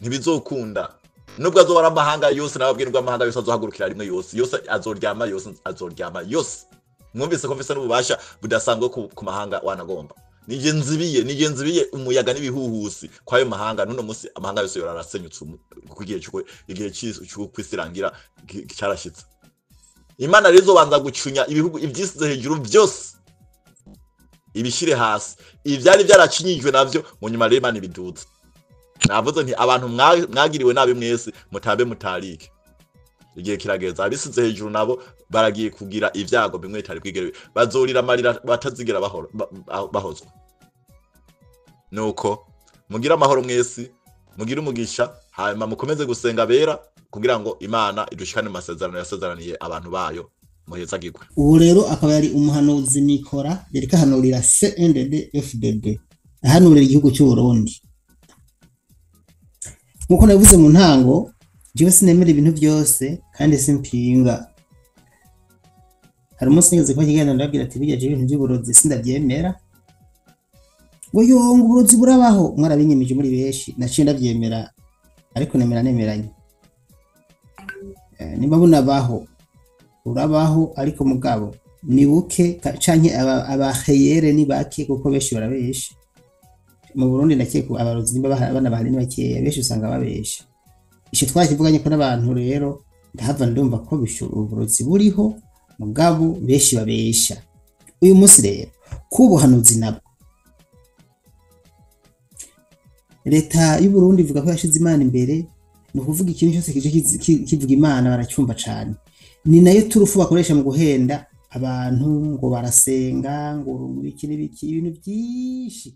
Ntibizokunda. Nubwo azobara amahanga yose, nababwira ngo amahanga yose azohagurukira rimwe yose, yose azoryama, yose azoryama yose. Mwumvise ko mfise n'ububasha budasanzwe ku mahanga wanagomba. Nije nzibiye umuyaga n'ibihuhusi kwayo mahanga. Nuno musi amahanga yose yorasenyutse kugiye cyuko igihe cy'uko kwisirangira cyarashitse. Imana rero banza gucunya ibihugu ibyisize hejuru byose ibishire hasi, ivyari byaracinyijwe navyo mu nyuma rero Imana ibiduza. Navuze nti abantu mwagiriwe nabi mwese mutabe mutarike. Igihe kirageza abisize hejuru nabo baragiye kugira ibyago bimwe bitari bwigere, bazorira amarira batazigera bahozwa. Nuko mugira amahoro mwese, mugira umugisha, hanyuma mukomeze gusenga bera kugira ngo Imana idushikane mu masezerano yasezeraniye abantu bayo. Muhezagirwe. Ubu rero akaba yari umuhanuzi Nikora, yariko ahanurira CNDD-FDD, ahanurira igihugu cy'u Burundi. Nkuko nabivuze mu ntango, jewe sinemera ibintu byose kandi simpinga. Hari umunsi nigeze kuba kiganiro ndababwira ati bijya ibintu by'uburozi sindabyemera. Ngo yo ngo uburozi burabaho, mwarabinyemeje muri benshi, naciye ndabyemera ariko nemera nemeranye. Niba bunabaho Urabaho, ariko mugabo ni buke canke abaheyere ni bake, kuko benshi barabesha mu Burundi. Ndakeka abarozi nimba abana bahari ni bakeya, benshi usanga babesha. Ico twakivuganye ko n'abantu rero ndahava ndumva ko uburozi buriho, mugabo benshi babesha. Uyu munsi rero k'ubuhanuzi nabwo, leta y'u Burundi ivuga ko yashize Imana imbere. Ni ukuvuga ikintu cyose kije kivuga Imana baracyumva cane. Ni nayo turufu bakoresha mu guhenda abantu ngo barasenga, ngo ibiki n'ibiki, ibintu byinshi.